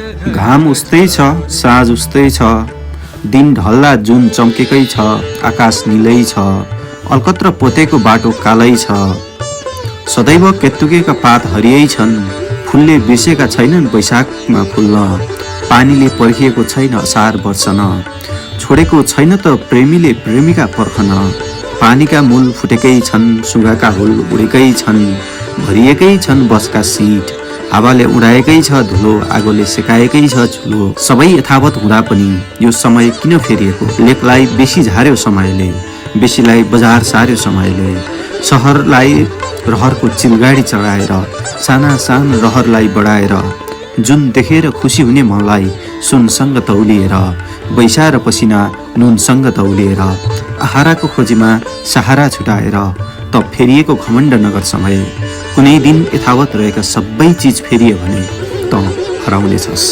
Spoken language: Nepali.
घाम उस्तै छ, साँझ उस्तै छ, दिन ढल्ला जुन चम्केकै छ, आकाश निलै छ, अलकत्र पोतेको बाटो कालै छ। सदैव केतुकेका पात हरियै छन्, फुलले बिर्सेका छैनन् वैशाखमा फुल्न, पानीले पर्खिएको छैन असार वर्षन, छोडेको छैन त प्रेमीले प्रेमिका पर्खन, पानीका मूल फुटेकै छन्, सुगाका हुल उडेकै छन्, भरिएकै छन् बसका सिट, हावाले उडाएकै छ धुलो, आगोले सेकाएकै छ झुलो। सबै यथावत हुँदा पनि यो समय किन फेरिएको? लेखलाई बेसी झार्यो समयले, बेसीलाई बजार सार्यो समयले, सहरलाई रहरको चिलगाडी चढाएर, साना साना रहरलाई बढाएर, जुन देखेर खुसी हुने मनलाई सुनसँग तौलिएर, बैसा र पसिना नुनसँग तौलिएर, आहाराको खोजीमा सहारा छुटाएर, त फेरिएको घमण्ड नगर समय। कुनै दिन यथावत रहेका सबै चिज फेरियो भने त हराउनेछस्।